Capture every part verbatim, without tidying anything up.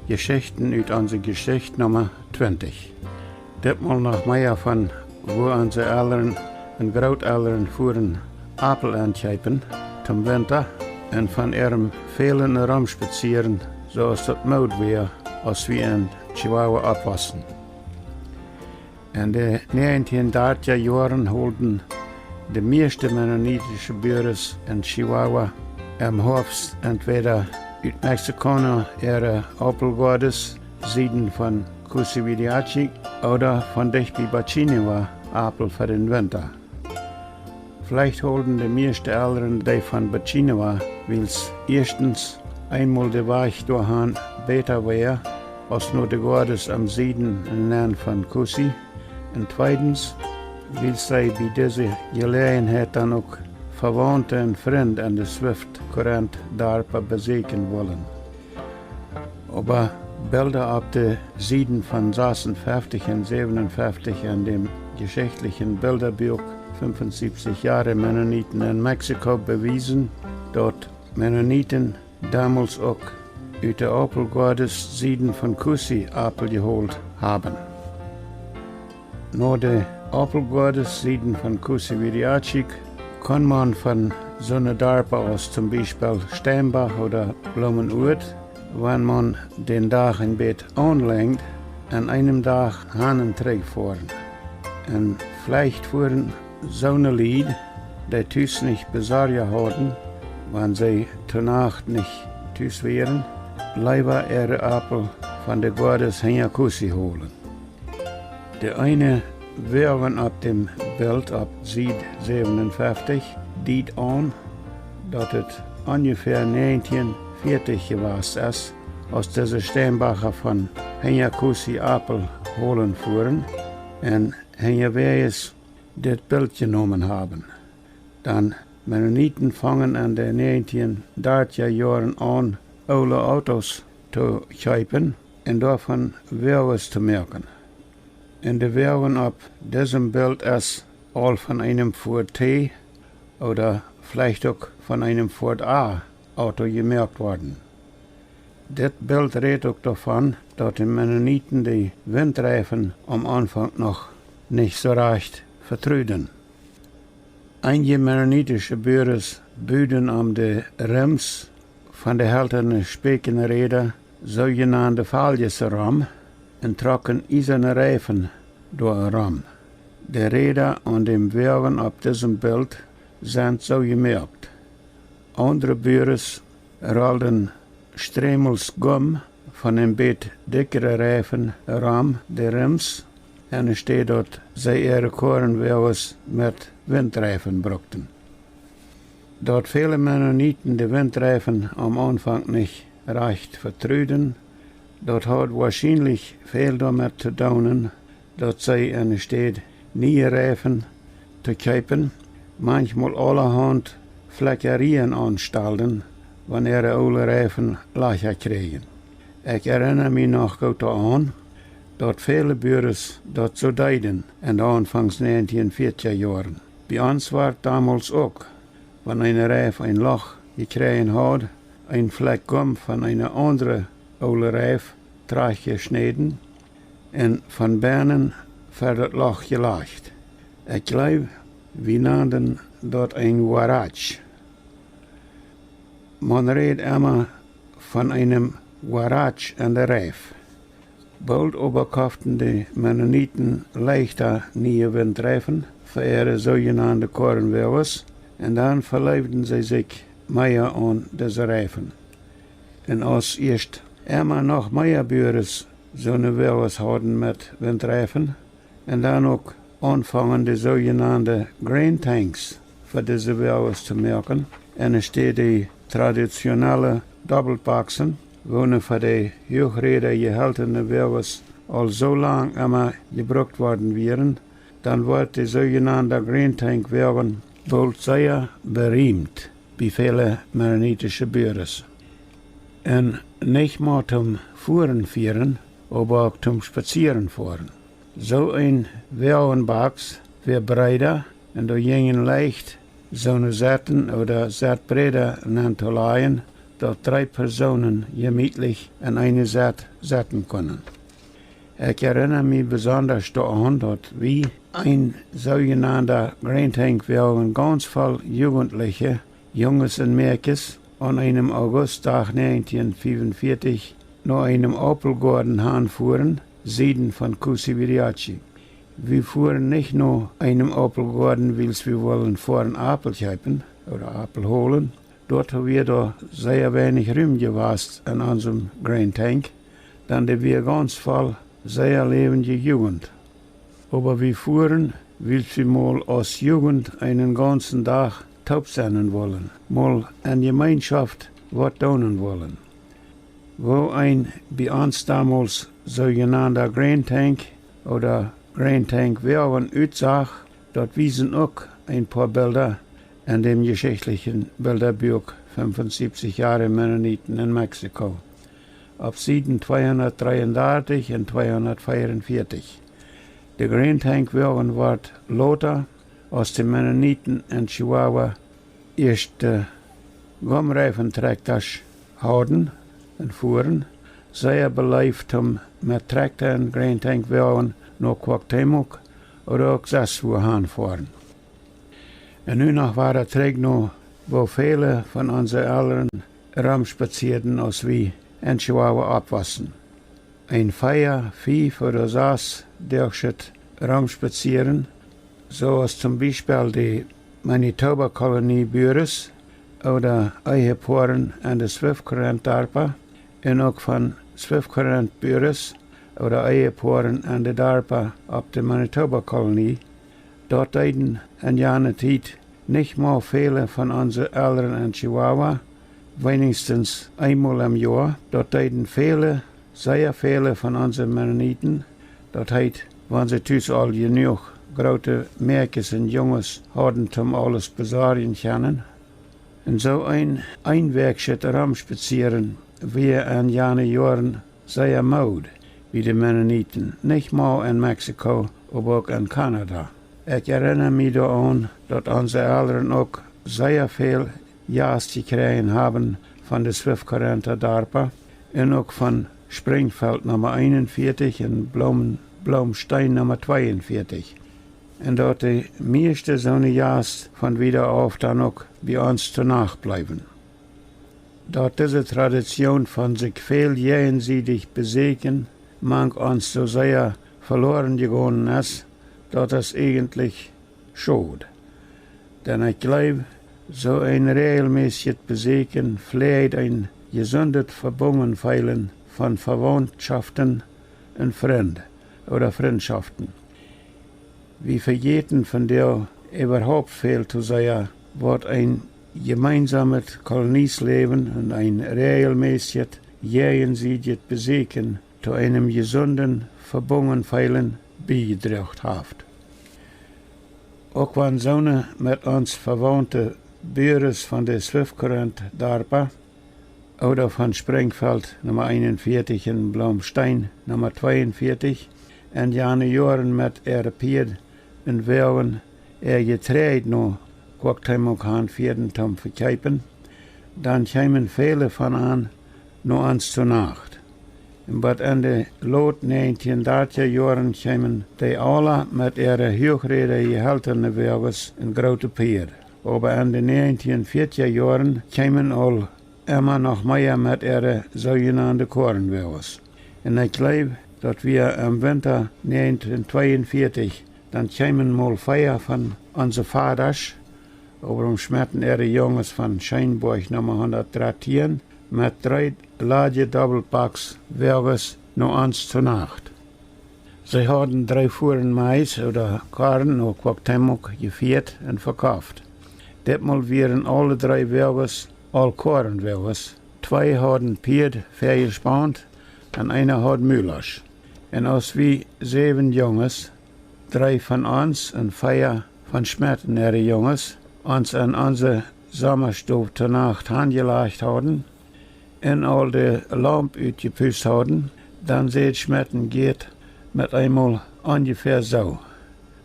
Jeschichten ut onse Jeschicht Numma twintich. Ditmol noch mea von woo onse Elren un Grootelren fuaren Aupel enkjeepen toom Winta un von äarem välen Eromspazieren, soo aus daut Mood wia, aus wie en Chihuahua oppwossen. En de näajentieen dartja Joaren holden de mieeschte mennonitische Buares en Chihuahua em Hoafst entwäda ut Mexikauna äare Aupelgoades, Sieden von Cusihuiriachi, ooda von dicht bie Bachíniva Aupel fa dän Winta. Veleicht holden de mieeschte Elren dee von Bachíniva, wiels ieeschtens eemol de Wajch doahan bäta wia aus no de Goades aum Sieden un Nenn von Cusi, un tweedens, wiels see bie dise Jeläajenheit dan uk Vewaunte un Frind en de Swift Current Darpa besäkjen wullen. Oba Bilda opp de Sieden von sasunfeftich un säwenunfeftich en däm jeschichtlichen Bildabuak fünfundsiebzig Jahre Mennoniten in Mexiko bewiesen, daut Mennoniten domols uk ut de Aupelgoades Sieden von Cusi Aupel jeholt haben. No de Aupelgoades Sieden von Cusihuiriachi kunn maun von soone Darpa aus toom Biespel Steinbach ooda Blumenort, wan maun dän Dach een bät aunlenjd, en eenem Dach han un trigj foaren. Un veleicht fuaren soone Lied, dee tus nich Besorja hauden, wan see to Nacht nich tus wieren, leewa äare Aupel von de Goades hinja Cusi holen. De eene Woagen opp däm Bilt opp Sied säwenunfeftich diet aun, daut et onjefäa näajentieen vieetich jewast es, aus dise Steinbacha von hinja Cusi Aupel holen fuaren un hinjawäajes dit Bilt jenomen haben. Dan Mennoniten fungen en de näajentieen dartja Joaren aun, oole Autos to kjeepen un doavon Woages to moaken. Un de Woagen opp disem Bilt es aul von eenem Ford T ooda veleicht uk von eenem Ford A Auto jemoakt worden. Dit Bilt rät uk doavon, daut de Mennoniten de Wintreifen aum Aunfank noch nich soo rajcht vetruden. Eenje mennonitische Buares buden om de Rims von de heltane Spikjenräda soojenande Faljes rom un trocken iesane Reifen doa rom. De Räda aun däm Woagen opp disem Bilt sent soo jemoakt. Aundre Buares rolden Strämels Gum von een bät dikjre Reifen rom de Rims, enne Städ daut see äare Koarenwoages met Wintreifen brukten. Daut väle Mennoniten de Wintreifen aum Aunfank nich rajcht vetruden, daut haud woarschienlich väl doamet to doonen, daut see enne Städ niee Reifen to kjeepen, maunchmol aulahaunt Flekjarieen aunstalden, wan äare oole Reifen Lajcha kjrieejen. Ekj erinna mie noch goot doaraun, daut väle Buares daut soo deeden en de aunfangs näajentieen vieetja Joaren. Bie ons wort domols uk, wan een Reif een Loch jekjräajen haud, een Flekj Gum von eene aundre oole Reif trajchtjeschnäden un von bennen ver daut Loch jelajcht. Ekj jleew, wie nanden daut een Huarache. Maun räd emma von eenem Huarache en de Reif. Boolt oba koften de Mennoniten leichta niee Wintreifen fa äare soojenande Koarenwoages, un dan veleewden see sikj mea aun dise Reifen. Un aus ieescht emma noch mea Buares soone Woages hauden met Wintreifen, un dan uk aunfungen de soojenande Grain Tanks fa dise Woages to moaken, enne Städ de traditionelle Dobbeltboxen, woone fa de Huachräda jeheltane Woages aul soo lang emma jebrukt worden wieren, dan wort de soojenande Grain Tank Woagen boolt sea beriemt bie väle mennonitische Buares. Un nich mau toom Fuaren fieren, oba uk toom Spazieren foaren. Soo een Woagenbox wia breeda un doa jinjen leicht soone Setten ooda Setbräda nenn to lajen, daut dree Persoonen jemietlich en eene Sett sitten kunnen. Ekj erinna mie besondasch doaraun, daut wie een soojenaunden Grain Tank Woagen gaunz voll Jugendliche, Junges un Mäakjes, aun eenem Augustdach näajentieen fiewunvieetich no eenem Aupelgoaden hanfuaren, Sieden von Cusihuiriachi. Wie fuaren nich no eenem Aupelgoaden, wiels wie wullen foaren Aupel kjeepen ooda Aupel holen. Doatoo wia doa sea weinich Rum jewast en onsem Grain Tank, dan dee wia gaunz voll sea läwendje Jugend. Oba wie fuaren, wiels wie mol aus Jugend eenen gaunzen Dach toop sennen wullen, mol en Jemeenschoft waut doonen wullen. Woo een bie ons domols soojenaunda Grain Tank ooda Grain Tank Woagen utsach, daut wiesen uk een poa Bilda en däm jeschichtlichen Bildabuak fünfundsiebzig Jahre Mennoniten in Mexiko, opp Sieden tweehundatdreiundartich un tweehundatveeunvieetich. De Grain Tank Woagen wort lota, aus de Mennoniten en Chihuahua ieeschte Gumreifentrakjtasch hauden un fuaren, sea beleeft om met Trakjta un Grain Tank Woagen no Cuauhtémoc ooda uk sestwua hanfoaren. Un nu noch wada trigj no, woo väle von onse Elren romspazieeden, aus wie en Chihuahua oppwossen. Een vea, fief ooda sas Doag Romspazieren, soo aus toom Biespel de Manitoba Kolonie Buares ooda Ehepoaren en de Swift Current Darpa un uk von Swift Current Buares ooda Ehepoaren en de Darpa opp de Manitoba Kolonie. Daut deeden en jane Tiet nich mau väle von onse Elren en Chihuahua, weinichstens eenmol em Joa. Daut deeden väle, sea väle von onse Mennoniten. Daut heet, wan see tus aul jenuach groote Mäakjes un Junges hauden toom aules besorjen kjennen. Un soo een eenwäakjet Romspazieren wia en jane Joaren sea Mood bie de Mennoniten, nich mau en Mexiko, oba uk en Kanada. Ekj erinna mie doaraun, daut onse Elren uk sea väl Jast jekjräajen haben von de Swift Currenta Darpa un uk von Springfeld Numma eenunvieetich un Bloom-, Blomstein Numma tweeunvieetich. Un daut de mieeschte soone Jast von wieda auf dan uk bie ons to Nacht bleewen. Daut dise Tradition von sikj väl jäajensiedich besäkjen mank ons soo sea veloaren jegonen es, daut es eejentlich schod. Dan ekj jleew, soo een räajelmäsjet Besäkjen fläajt een jesundet Vebungenfeelen von Vewauntschoft un Frind ooda Frintschoften. Wie vejäten vondoag äwahaupt väl to sea, waut een jemeensamet Koloniesläwen un een räajelmäsjet jäajensiedjet Besäkjen to eenem jesunden Vebungenfeelen biejedroagen haft. Uk wan soone met ons vewaunte Buares von de Swift Current Darpa ooda von Springfeld Numma eenunvieetich un Blomstein Numma tweeunvieetich en jane Joaren met äare Pieed un Woagen äa Jetreid no Cuauhtémoc hanfieeden toom vekjeepen, dan kjeemen väle von an no ons to Nacht. Un bat en de lot näajentieen dartja Joaren kjeemen dee aula met äare huachrädje jehaltene Woages un groote Pieed. Oba en de näajentieen fiatja Joaren kjeemen aul emma noch mea met äare soojenande Koarenwoages. Un ekj jleew, daut wia em Winta näajentieen tweeunvieetich, dan kjeemen mol vea von onse Vadasch, Abram Schmetten äare Junges von Scheenborg Numma hundatdrettieen, met dree ladje Dobbelbox Woages no ons to Nacht. See hauden dree Fuaren Mais ooda Koaren no Cuauhtémoc jefieet un vekoft. Ditmol wieren aule dree Woages aul Koarenwoages. Twee hauden Pieed väajespaund un eena haud Mulasch. Un aus wie säwen Junges, dree von ons un vea von Schmetten äare Junges, ons en onse Sommastow to Nacht hanjelajcht hauden un aul de Laump utjepust hauden, dan säd Schmetten Gerd met eemol onjefäa soo: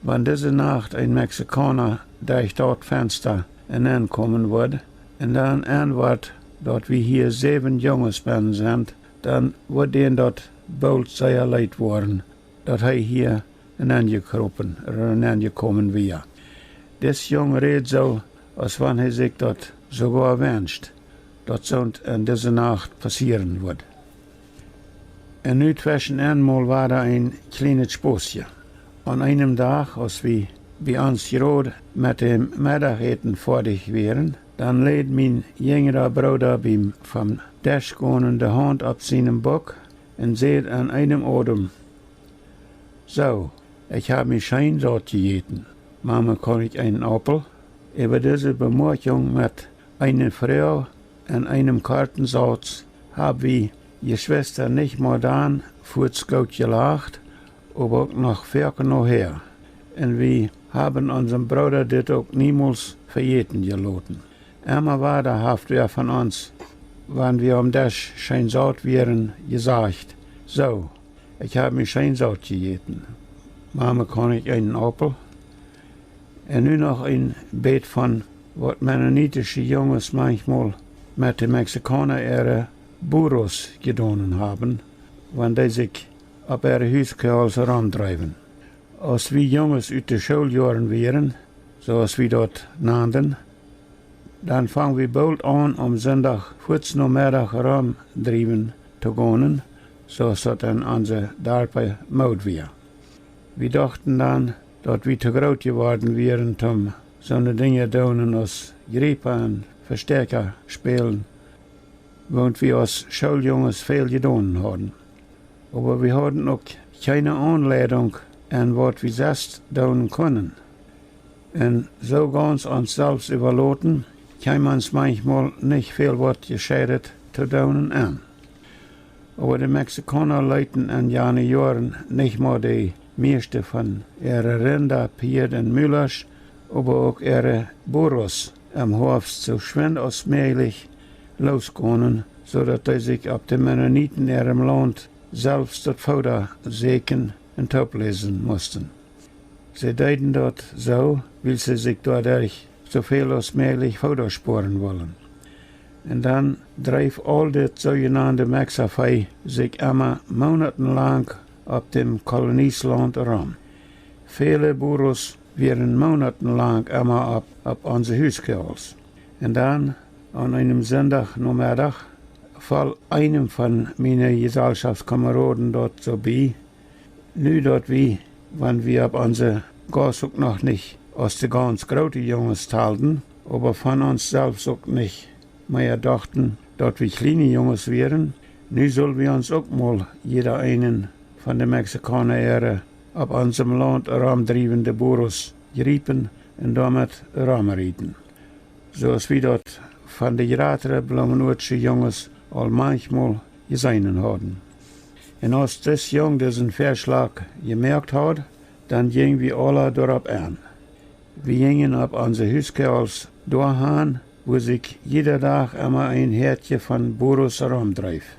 Wan dise Nacht een Mexikauna derch daut Fensta enenkomen wudd un dan en wudd daut wie hia säwen Junges bennen sent, dan wudd dän daut boolt sea leet woaren, daut hee hia nenjekropen ooda nenjekomen wia. Dis Jung räd soo, aus wan hee sikj daut soogoa wenscht, daut soont en dise Nacht passieren wudd. Un nu tweschen enmol wada een kjlienet Spossje. Aun eenem Dach, aus wie bie ons jrod met däm Meddachäten foadich wieren, dan läd mien jinjra Brooda biem vom Desch gonen de Haunt opp sienem Buck un säd en eenem Odem: Soo, ekj hab mie scheen saut jejäten. Mame, kaun ekj eenen Aupel? Äwa dise Bemoakjunk met eene Froag en eenem korten Sauz hab wie Jeschwista nich mau dan fuats goot jelacht, oba uk noch foaken nohäa. Un wie haben onsem Brooda dit uk niemols vejäten jeloten. Emma wada haft wäa von ons, wan wie aum Desch scheen saut wieren, jesajcht: Soo, ekj hab mie scheen saut jejäten. Mame, kaun ekj eenen Aupel? Un nu noch een bät von waut mennonitische Junges manchmol met de Mexikauna äare burros jedonen haben, wan dee sikj opp äare Huskjoagels romdreewen. Aus wie Junges ut de Schooljoaren wieren, soo aus wie daut nanden, dan fung wie boolt aun, om Sindach fuats Nomeddach romdriewen to gonen, soo aus daut en onse Darpa Mood wia. Wie dochten dan, daut wie to groot jeworden wieren, om soone Dinja doonen aus jriepa un Vestäakja spälen, waut wie aus Schooljunges väl jedonen hauden. Oba wie hauden uk kjeene Aunleidunk en waut wie sest doonen kunnen. Un soo gaunz ons selfst äwaloten, kjeem ons manchmol nich väl waut Jescheidet to doonen en. Oba de Mexikauna leeten en jane Joaren nich mau de mieeschte von äare Rinda, Pieed un Mulasch, oba uk äare burros em Hoafst soo schwind aus mäajlich loosgonen, soo daut dee sikj opp de Mennoniten äarem Launt selfst daut Fooda säkjen un toopläsen musten. See deeden daut soo, wiels see sikj doaderch soo väl aus mäajlich Fooda spoaren wullen. Un dan dreef aul dit soojenande Mexavee sikj emma moonatenlang opp däm Kolonielaunt rom. Väle burros wieren moonatenlang emma opp, opp onse Huskjoagels. Un dan, aun eenem Sindach Nomeddach, foll eenem von miene Jesalschoftskameraden daut soo bie, nu daut wie, wan wie opp onse Gauss uk noch nich aus de gaunz groote Junges talden, oba von ons selfst uk nich mea dochten, daut wie kjliene Junges wieren, nu sull wie ons uk mol jieda eenen von de Mexikauna äare opp onsem Launt romdriewende burros jriepen un doamet romrieden, soo aus wie daut von de jratre Bloomenuatsche Junges aul manchmol jeseenen hauden. Un aus dis Jung disen Väaschlach jemoakt haud, dan jinjen wie aula doaropp en. Wie jinjen opp onse Huskjoagels doahan, wua sikj jieda Dach emma een Häadje von burros romdreef.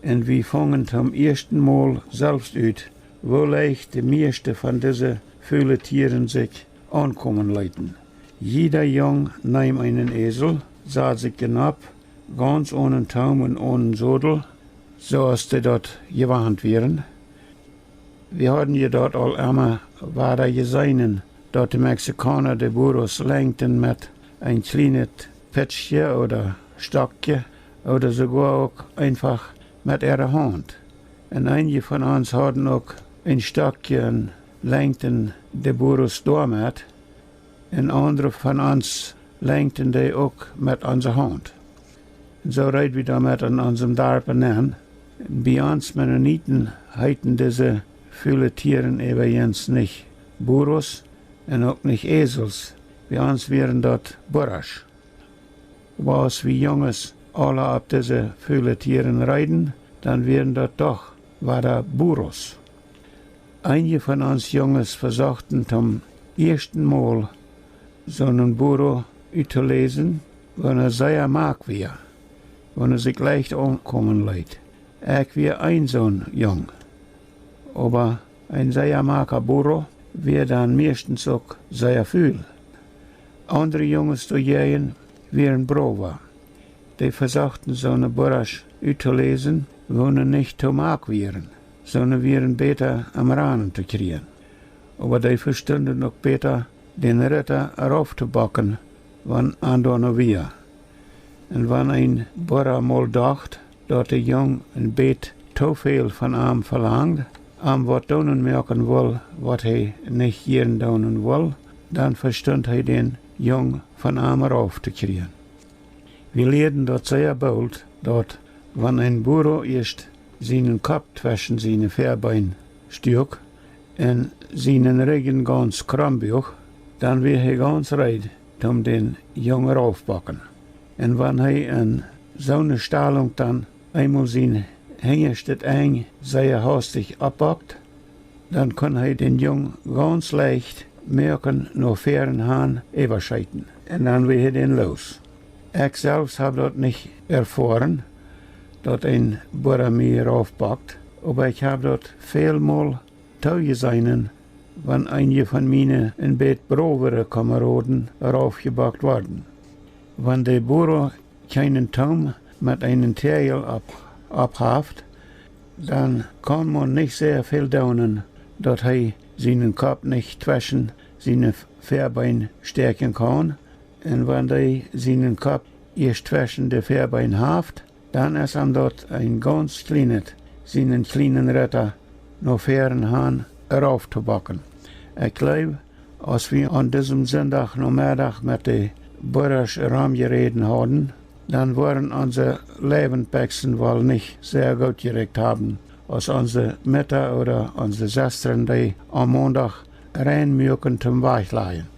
Un wie fungen toom ieeschten Mol selfst ut, woo leicht de mieeschte von dise fule Tieren sikj aunkomen leeten. Jieda Jung neem eenen Esel, sad sikj dän opp, gaunz onen Toom un onen Sodel, soo aus dee daut jewant wieren. Wie hauden je daut aul emma wada jeseenen, daut de Mexikauna de burros lenkjten met een kjlienet Pitschje ooda Stockje ooda soogoa uk eenfach met äare Haunt. Un eenje von ons hauden uk een Stockje un lenkjten de burros doamet, un aundre von ons lenkjten dee uk met onse Haunt. Un soo reed wie doamet en onsem Darp nenn. Bie ons Mennoniten heeten dise fule Tieren äwajens nich burros un uk nich Esels. Bie ons wieren daut burros. Oba aus wie Junges aula opp dise fule Tieren reeden, dan wieren daut doch wada burros. Eenje von ons Junges vesochten toom ieeschten Mol soonen burro uttoläsen, wan hee sea mak wia, wan hee sikj leicht aunkomen leet. Ekj wia een soon Jung. Oba een sea maka burro wia dan mieeschtens uk sea ful. Aundre Junges doajäajen wieren browa. Dee vesochten soone Burrasch uttoläsen, woone nich too moak wieren, soone wieren bäta aum Ranen to kjrieen. Oba dee vestunden uk bäta dän Ritta rauf to bocken, wan an doa no wia. Un wan een Burra mol docht, daut de Jung een bät too väl von am velangd, am waut doonen moaken wull, waut hee nich jieren doonen wull, dan vestunt hee dän Jung von am rauf to kjrieen. Wie lieeden daut sea boolt, daut wan een Burro ieescht sienen Kopp tweschen siene Väabeen stuak un sienen Rigjen gaunz krom buach, dan wia hee gaunz reed toom dän Jung rauf bocken. Un wan hee en soone Stalunk dan eemol sien hinjaschtet Enj sea haustich oppbokt, dan kunn hee dän Jung gaunz leicht moaken no väaren han äwascheeten. Un dan wia hee dän loos. Ekj selfst hab daut nich erfoaren, daut een Burra mie rauf bockt, oba ekj hab daut välmol toojeseenen, wan eenje von miene een bät brovere Komeroden rauf jebockt worden. Wan de Burro kjeenen Toom met eenen Täajel opp, opphaft, dan kaun maun nich sea väl doonen, daut hee sienen Kopp nich tweschen siene Väabeen stäakjen kaun. Un wan dee sienen Kopp ieescht tweschen de Väabeen haft, dan es am daut een gaunz kjlienet, sienen kjlienen Ritta no väaren han rauf to bocken. Ekj jleew, aus wie aun disem Sindach Nomeddach met de Burrasch romjeräden hauden, dan woaren onse Leiwenbekjsen woll nich sea goot jerikjt haben, aus onse Mutta ooda onse Sestren dee aum Mondach rein muaken toom wajchlajen.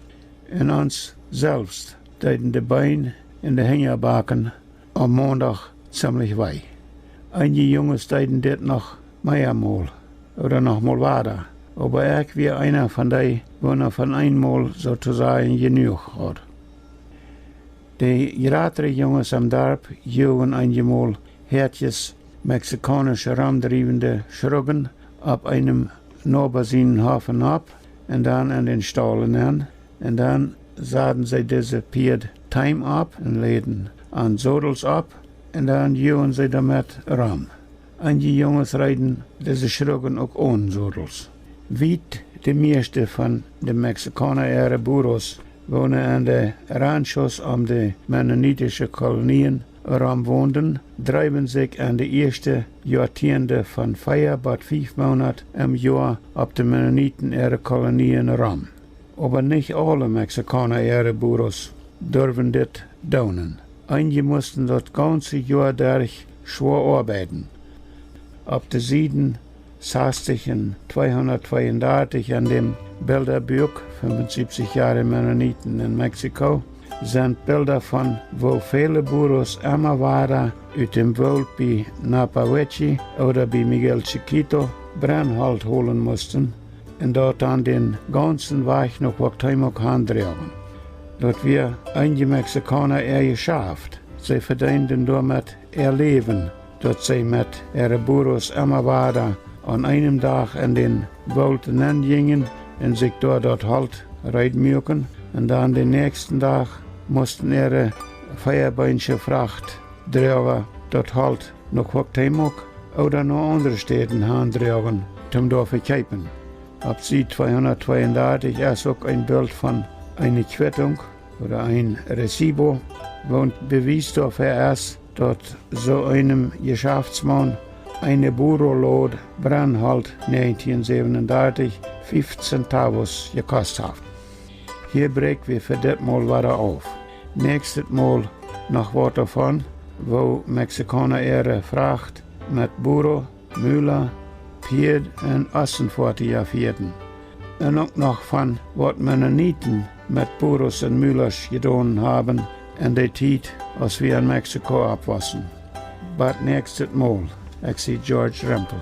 Un ons selfst deeden de Been un de Hinjabacken aum Mondach ziemlich wee. Eenje Junges deeden dit noch meamol ooda noch mol wada, oba ekj wia eena von dee, woone von eenmol soo to sajen jenuach haud. De jratre Junges aum Darp juagen eenjemol Häatjes mexikaunische romdriewende Schruggen opp eenem Noba sienen Hoff opp un dan en dän Staul nenn. Un dan saden see dise Pieed Teem opp un läden an Sodels opp un dan juagen see doamet rom. Eenje Junges reeden dise Schruggen uk one Sodels. Wiet de mieeschte von de Mexikauna äare Burros, woone en de Ranchos om de mennonitische Kolonien rom wonden, dreewen sikj en de ieeschte Joatieende von vea bat fief Moonat em Joa opp de Mennoniten äare Kolonien rom. Oba nich aule Mexikauna äare Burros durwen dit doonen. Eenje musten daut gaunze Joa derch schwoa oabeiden. Opp de Sieden sastich un tweehundatzweiundartich en däm Bildabuak fiefunsiebzig Joa Mennoniten en Mexiko sent Bilda von, woo väle Burros emma wada ut däm Woolt bie Napawechi ooda bie Miguel Chiquito Brennholt holen musten un daut dan dän gaunzen Wajch no Cuauhtémoc handroagen. Daut wia eenje Mexikauna äa Jeschaft. See vedeenden doamet äa Läwen, daut see met äare Burros emma wada aun eenem Dach en dän Woolt nenn jinjen un sikj doa daut Holt reed muaken, un dan dän näakjsten Dach musten äare veabeensche Frachtdroaga daut Holt no Cuauhtémoc ooda no aundre Städen handroagen toom doa vekjeepen. Opp Sied tweehundatzweiundartich es uk een Bilt von eene Quittung ooda een Recibo, waut Bewies doafäa es, daut soo eenem Jeschaftsmaun eene Burrolod Brennholt negentien säwenundartich fief centavos jekost haft. Hia bräakj wie fa dit Mol wada auf. Näakjstet Mol noch waut doavon, woo Mexikauna äare Fracht met Burro, Mula, Pieed un Ossenfoatieja fieeden. Un uk noch von waut Mennoniten met Burros un Mulas jedonen haben en de Tiet, aus wie en Mexiko oppwossen. Bat näakjstet Mol, ekj sie George Rempel.